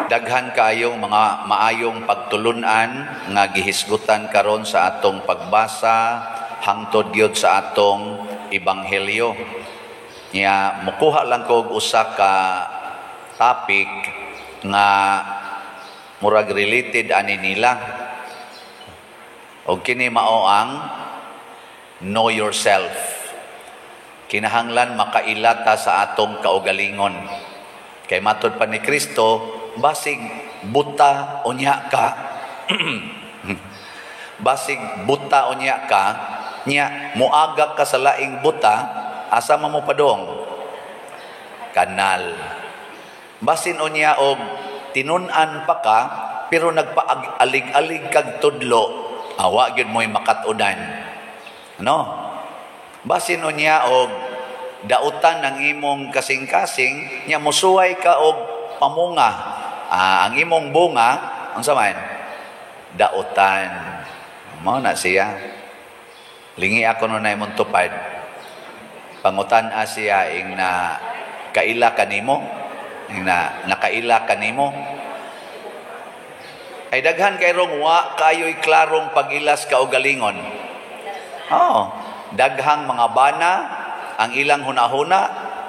Daghan kaayong mga maayong pagtulunan nga gihisgutan karon sa atong pagbasa hangtod gyud sa atong ebanghelyo. Nya mukuha lang ko og usa ka topic nga murag related ani nila. Og kini mao ang know yourself. Kinahanglan makaila ta sa atong kaugalingon. Kay matod pa ni Kristo, basig buta unya ka. Basig buta unya ka, nya muagak ka sa laing buta, asa man mo padong? Kanal. Basin unya og tinun-an pa ka, pero nagpaalig-alig kag tudlo, awa gyud mo'y makat-unan. No? Basin unya og dautan ang imong kasing-kasing, nya musuway ka og pamunga. Ang imong bunga, unsa man? Dautan. Mao na siya. Lingi ako no na imong tupad. Pangutan-a siya ing na kaila kanimo, ing na nakaila kanimo. Ay daghan kay rong wa kayo'y klarong pag-ilas kaugalingon. Oh, daghang mga bana ang ilang hunahuna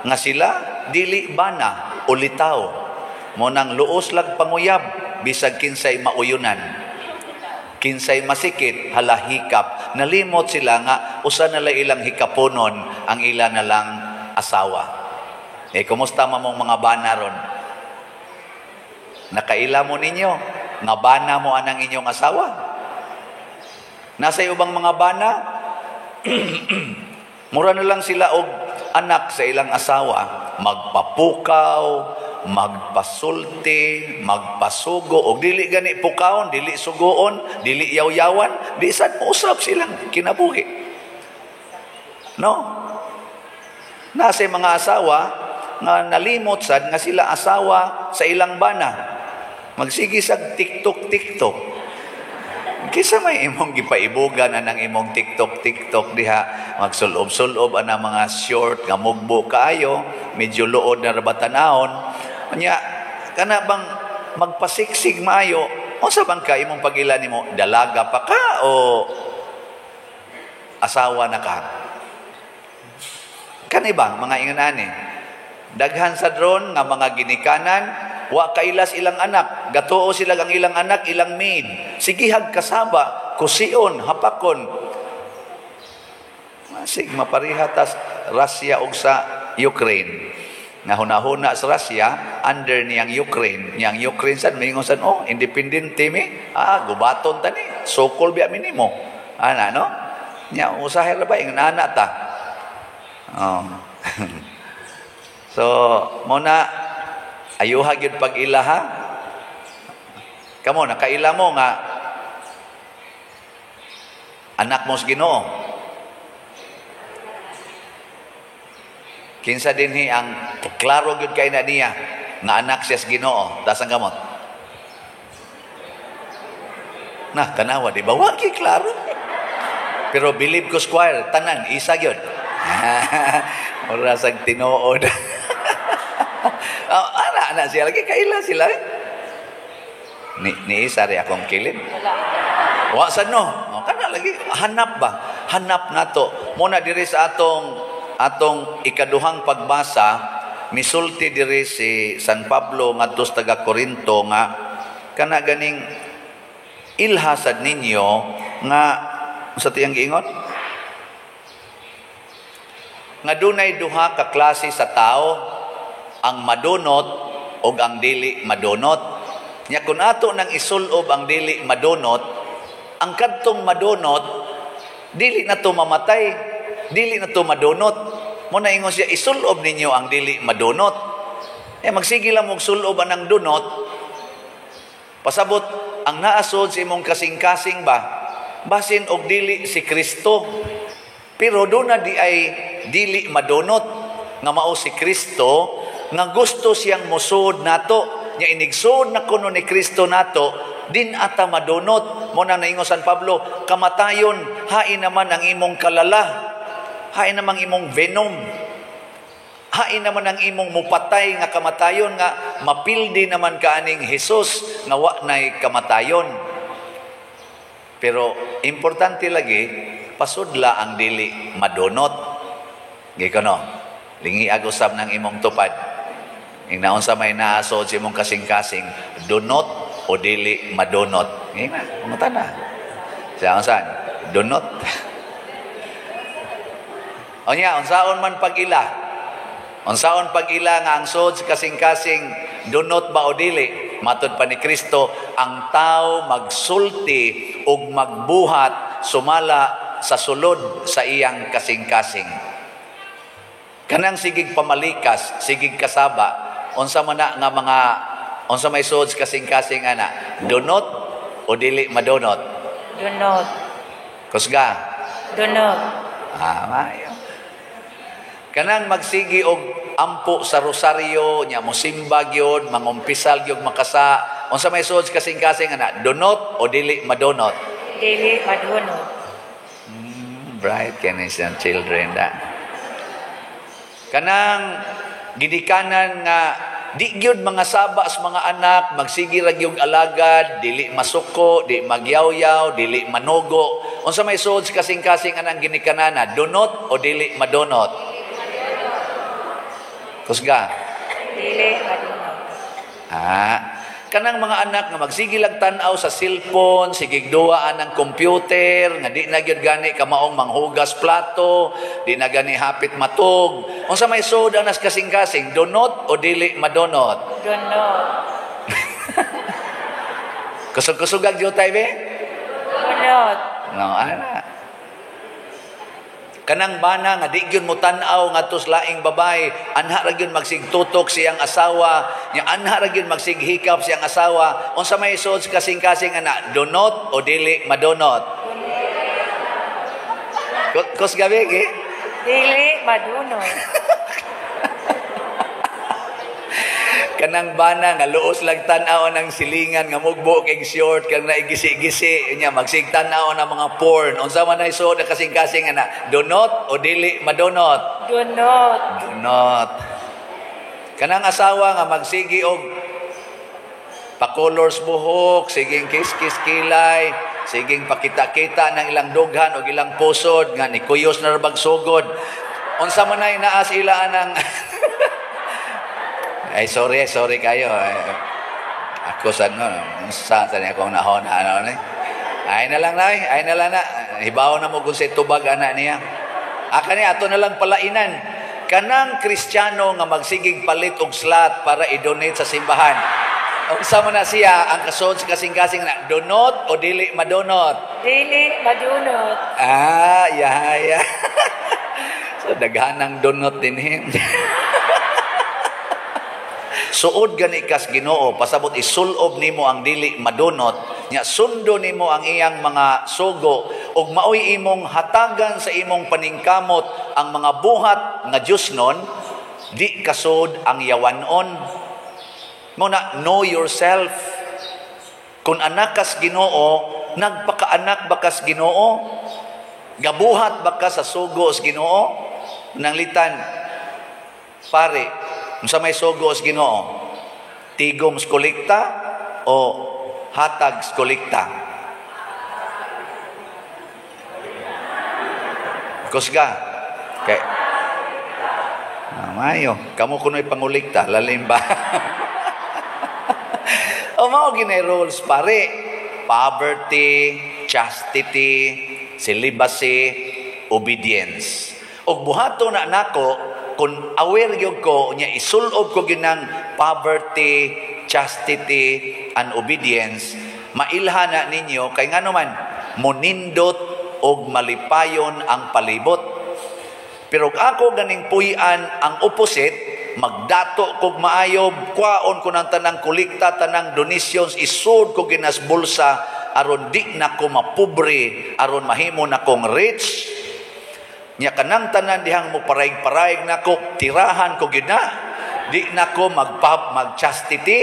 nga sila dili bana ulitaw. Mo nang luos lag panguyab bisag kinsay mauyunan. Kinsay masikit hala hikap. Nalimot sila nga usa na lang ilang hikaponon ang ila na lang asawa. Eh kumusta man mong mga bana ron? Nakaila mo ninyo nga bana mo anang inyong asawa? Nasa ubang mga bana? Mura na lang sila og anak sa ilang asawa, magpapukaw, magpasulti, magpasugo, og dili gani pukawon, dili sugoon, dili yaw-yawan, di sad usab silang kinabuhi. No? Nasa mga asawa nga nalimot sad nga sila asawa sa ilang bana. Magsige sag TikTok TikTok. Kisa may imong gipaibugan anang imong TikTok TikTok diha, magsulob-sulob anang mga short nga mugbo kaayo, medyo luod na ra ba tan-awon. Nya kana bang magpasiksig maayo, unsa bang ka imong pag-ila nimo, dalaga pa ka o asawa na ka? Kani bang mga ingon ani? Daghan sa drone nga mga ginikanan, wa kailas ilang anak, gatuo sila ang ilang anak, ilang maid. Sigihag kasaba, kusion, hapakon. Masig mapariha tas Russia og sa Ukraine. Nga hunahuna sa Russia, under niyang Ukraine. Niyang Ukraine sad mingon sad, oh, independent mi. Ah, gubaton ta ni. Sokol biya minimo. Ana no? Nya usahay ra ba ingon ana ta. Oh. So, mo na ayuha gyud pag-ila ha. Kamo nakaila mo nga anak mo sa Ginoo. Kinsa dinhi ang klaro gyud kay na niya nga anak siya sa Ginoo, taas ang kamot. Na tanawa di ba wa gyud klaro. Pero believe ko square tanan isa gyud. Ora sag tinuod. Oh, ana ana siya lagi kaila sila. Ni isa ri akong kilid. Wa sad no. Oh, kana lagi hanap ba? Hanap nato. Muna diri sa atong ikaduhang pagbasa, misulti diri si San Pablo ngadto sa taga Korinto nga kana ganing ilhasad ninyo nga sa tiyang giingon nga dunay duha ka klase sa tao, ang madunot og ang dili madunot. Nya kun ato nang isulob ang dili madunot, ang kadtong madunot dili na to mamatay, dili na to madunot. Mo na ingon siya, isulob ninyo ang dili madunot. Eh magsige lang og sulob anang dunot. Pasabot ang naasod sa imong kasing-kasing ba, basin og dili si Kristo. Pero doon na di ay dili madunot nga mao si Kristo nga gusto siyang musod nato. Nya inigsood na kuno ni Kristo nato, din ata madunot. Mo nang naingon San Pablo, kamatayon, hain naman ang imong kalala, hain naman imong venom. Hain naman ang imong mupatay nga kamatayon nga mapildi naman ka aning Hesus nga wa nay kamatayon. Pero importante lagi pasudla ang dili madunot. Gikono, lingi usab ng imong tupad. Ing naunsa may naasod sa imong kasing-kasing, dunot o dili madunot. Ngina, na. Siya unsan? Dunot. Onya, unsaon man pag-ila? Unsaon pag-ila nga ang sod sa kasing-kasing dunot ba o dili? Matod pa ni Kristo, ang tao magsulti ug magbuhat sumala sa sulod sa iyang kasing-kasing. Kanang sigig pamalikas, sigig kasaba, unsa man na nga mga unsa may sod sa kasing-kasing ana, dunot o dili madunot? Dunot. Kusga. Dunot. Ah, maayo. Kanang magsigi og ampo sa rosaryo, nya mosimba gyud, mangumpisal gyud makasa, unsa may sod sa kasing-kasing ana, dunot o dili madunot? Dili madunot. Bright kini siyang children da. Kanang gidikanan nga di gyud mga saba sa mga anak, magsigi ra gyud alagad, dili masuko, di magyawyaw, dili manugo. Unsa may sod sa kasing-kasing anang ginikanana, dunot o dili madunot? Kusga. Dili madunot. Ah, kanang mga anak nga magsige lag tan-aw sa cellphone, sigig duwa ang computer, nga di na gyud gani kamaong manghugas plato, di na gani hapit matug. Unsa may sud anas kasing-kasing, dunot o dili madunot? Dunot. Kusog-kusugag jutay be? Dunot. No, ana. Kanang bana nga di gyud mo tan-aw ngadto sa laing babae, anha ra gyud magsigtutok siyang asawa, nya anha ra gyud magsighikap siyang asawa. Unsa may sud sa kasing-kasing ana, dunot o dili madunot? Kus gabi eh? Dili madunot. Kanang bana nga luos lang tan-aw ng silingan nga mugbo kay short kang naigisi-gisi nya magsig tan-aw ng mga porn. Unsa man ay suod ang kasing-kasing ana, dunot o dili madunot? Dunot. Dunot. Kanang asawa nga magsigi og pakolors buhok, siging kiss-kiss kilay, siging pakita-kita ng ilang dughan og ilang pusod nga ni kuyos na rabag sugod. Unsa man ay naa sa ila anang ay, sorry, sorry kayo. Ay, ako sa no, sa sa akong nahon ano ni. Ay na lang na, ay na lang na. Hibaw na mo kung sa tubag ana niya. Aka ni ato na lang palainan. Kanang Kristiyano nga magsigig palit og slot para i-donate sa simbahan. Unsa man na siya ang kasod sa kasing-kasing na donot o dili madunot? Dili madunot. Ah, yeah, yeah. So daghanang donot dinhi. Suod gani kas Ginoo, pasabot isulob nimo ang dili madunot, nya sundo nimo ang iyang mga sugo ug maoy imong hatagan sa imong paningkamot ang mga buhat nga Dios nun, di kasod ang yawanon. Mo na know yourself. Kung anak kas Ginoo, nagpakaanak ba kas Ginoo? Gabuhat ba ka sa sugo sa Ginoo? Nanglitan, pare, unsa may sugo sa Ginoo? Tigom sa kolekta o hatag sa kolekta? Kusga. Kay mayo, kamo kuno'y pangulikta, lalim ba? O mao ginay rules pare. Poverty, chastity, celibacy, obedience. Og buhato na nako kung aware gyud ko nya isulob ko ginang poverty, chastity, and obedience, mailha na ninyo kay ngano man monindot og malipayon ang palibot. Pero ako ganing puy-an ang opposite, magdato kog maayob, kwaon ko ng tanang kolekta, tanang donations, isud ko ginas bulsa aron di na ko mapobre, aron mahimo na kong rich. Nya kanang tanan dihang mo paraig-paraig nako, tirahan ko gyud na. Di nako mag-chastity,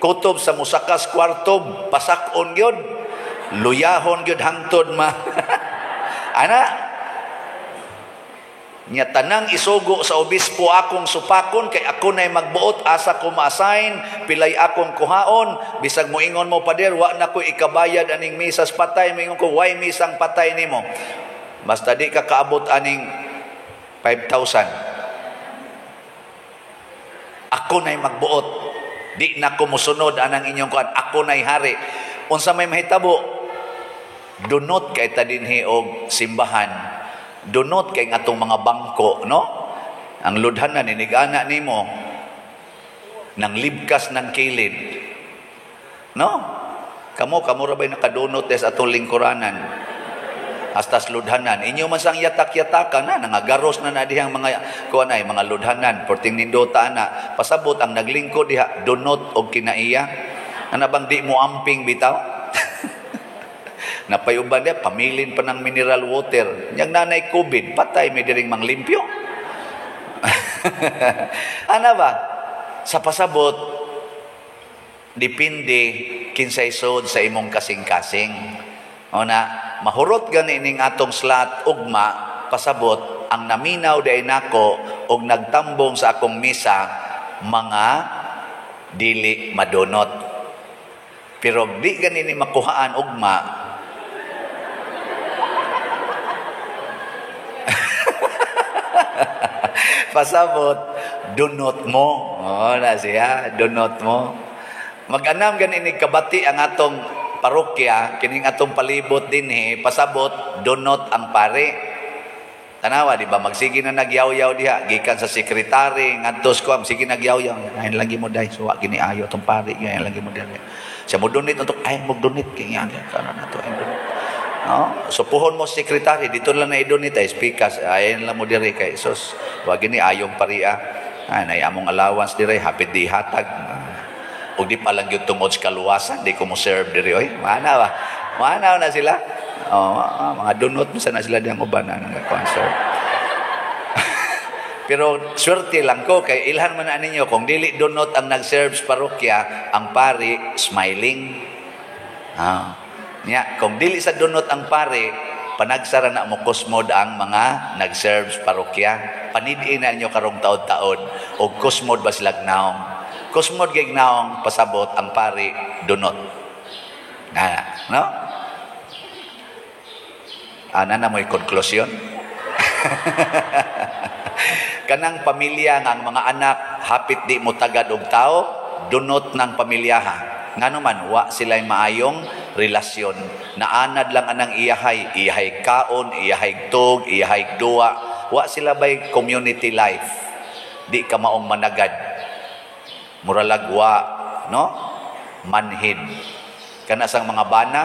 kutob sa musakas kwarto, pasak-on gyud, luyahon gyud hangtod ma. Ana. Nya tanang isugo sa obispo akong supakon kay ako na'y magbuot, asa ko ma-assign, pilay akong kuhaon, bisag moingon mo, "Pader, wa na ko ikabayad aning misas patay," moingon ko, "Why misang patay nimo? Basta di ka kaabot aning 5,000. Ako na'y magbuot. Di na ko musunod anang inyong kuan. Ako na'y hari." Unsa may mahitabo? Dunot kay ta dinhi og simbahan. Dunot kay atong mga bangko, no? Ang ludhanan inig-ana nimo nang libkas ng kilid. No? Kamo kamo ra bay nakadunot des atong lingkuranan? Hasta ludhanan. Inyo man sang yatak-yataka na, nangagaros na na dihang mga kuan ay mga ludhanan, perting nindota na. Pasabot ang naglingkod diha dunot og kinaiya. Ana bang di mo amping bitaw? Napayuban niya, pamilin pa ng mineral water. Yang nanay COVID, patay may diring manglimpyo. Ana ba? Sa pasabot, depende kinsay sod sa imong kasing-kasing. O na, mahurot gani ning atong slot ugma, pasabot, ang naminaw day nako og nagtambong sa akong misa, mga dili madunot. Pero di gani ni makuhaan ugma, pasabot, dunot mo. Oh, na siya, dunot mo. Mag-anam gani ni kabati ang atong parokya, kining atong palibot dinhi, pasabot, dunot ang pare. Tanawa, di ba? Magsige na nagyaw-yaw diha, gikan sa sekretary, ngadtos ko, sige nagyaw-yaw. Ayon lagi mo dai, suwa kini ayo atong pare, ayon lagi mo dai. Siya mo donate untuk ay mo donate kay nga kana na to ay donate. No? So puhon mo sekretary, dito lang na i-donate ay speakers, ayon lang mo diri kay sus. Wa gini ayong paria. Ay nay among allowance dire hapit di hatag. Ug di pa lang gyud tungod sa kaluwasan, di ko mo serve diri oy. Mana ba? Mana na sila? Oh, mga donot mo sana sila diyang uban na nag-concert. Pero swerte lang ko kay ilhan man na ninyo kung dili donot ang nag-serve sa parokya, ang pari smiling. Ah. Nya, kung dili sa donot ang pari, panagsara na mo kusmod ang mga nag-serve sa parokya. Panidin na ninyo karong taod-taod og kusmod ba sila naong. Kusmod gig naong pasabot ang pari donot. Na, no? Ana na mo'y konklusyon. Kanang pamilya nga ang mga anak hapit di mo tagad og tao, dunot ng pamilyaha. Ngano man wa sila'y maayong relasyon. Naanad lang anang iyahay, iyahay kaon, iyahay tug, iyahay duwa. Wa sila bay community life. Di ka maong managad. Muralag wa, no? Manhid. Kana sang mga bana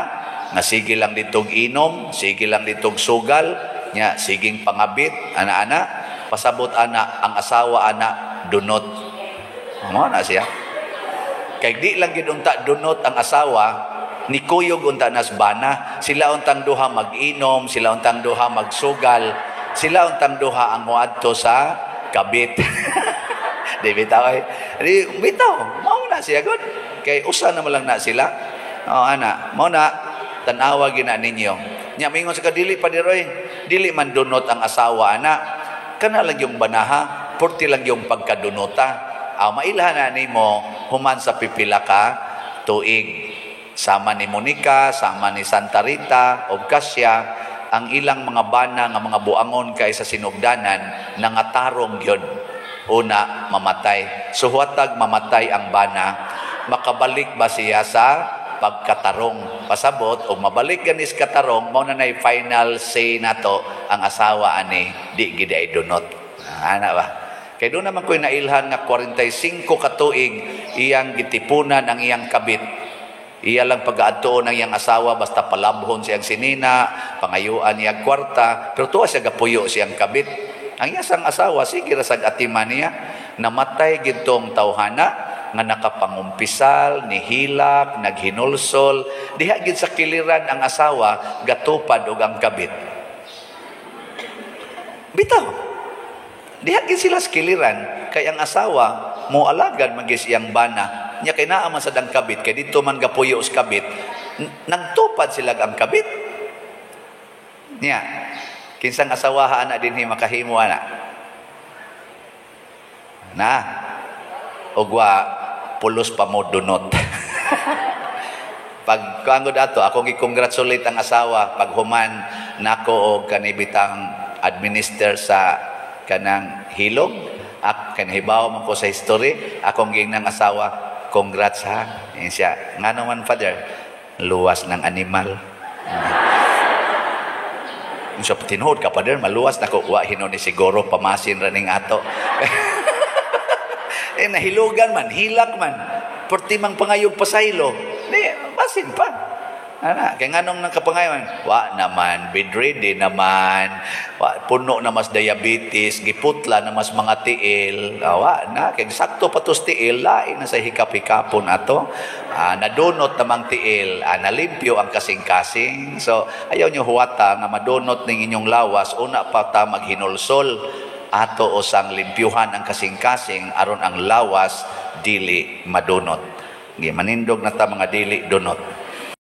nga sige lang ditog inom, sige lang ditog sugal, nya siging pangabit, ana-ana, pasabot ana ang asawa ana dunot. Mao na siya. Kay di lang gid unta dunot ang asawa, nikuyog unta nas bana, sila untang duha mag-inom, sila untang duha magsugal, sila untang duha ang moadto sa kabit. Di bitaw ay, di bitaw, mao na siya gud. Kay usa na man lang na sila. Oh, ana, mao na tan-awa gina ninyo. Nya mingon sa kadili pa diroy, dili man dunot ang asawa ana. Kana lang yung banaha, purti lang yung pagkadunota. Aw mailhan na nimo human sa pipila ka tuig. Sama ni Monica, sama ni Santa Rita og Kasya, ang ilang mga bana nga mga buangon kay sa sinugdanan nangatarong gyud. Una mamatay. Suwatag mamatay ang bana, makabalik ba siya sa pagkatarong? Pasabot og mabalik ganis katarong, mao na nay final say nato ang asawa ani di gid ay dunot. Ana ba? Kay doon naman ko'y nailhan nga 45 ka tuig iyang gitipunan ang iyang kabit. Iya lang pag-aadtoon ang iyang asawa basta palabhon siyang sinina, pangayuan niya kwarta, pero tuwa siya gapuyo siyang kabit. Ang iya sang asawa sige ra sag atiman niya, namatay gidtong tawhana nga nakapangumpisal, nihilak, naghinulsol, diha gid sa kiliran ang asawa gatupad og ang kabit. Bitaw. Diha gid sila sa kiliran kay ang asawa moalagad man gid siyang bana. Nya kay naa man sad ang kabit kay didto man gapuyo sa kabit. Nangtupad sila ang kabit. Nya Kinsang asawaha ana dinhi makahimo ana? Na. Ug wa pulos pa mo dunot. Pag kuan ato, akong gi-congratulate ang asawa pag human nako og kani bitang administer sa kanang hilog ak kanihibaw man ko sa history. Akong giingnan asawa, "Congrats ha." Ingon siya, "Ngano man, Father?" "Luwas ng animal." Siya, "Tinuod ka, Father, maluwas na ko?" "Wa hinuon ni siguro, pamasin ra ning ato." Eh, nahilugan man, hilak man. Perti mang pangayog pasaylo. Di, basin pa. Ana, kay nganong nang kapangayon? Wa naman, bedridden naman, wa, puno na mas diabetes, giputla na mas mga tiil. Ah, wa na, kay sakto pa tos tiil, lain na sa hikap-hikapon ato. Ah, nadunot namang tiil, ah, nalimpyo ang kasing-kasing. So, ayaw nyo huwata nga madunot ning inyong lawas, una pa ta maghinulsol ato usang limpyuhan ang kasing-kasing aron ang lawas dili madunot. Gi manindog na ta mga dili dunot.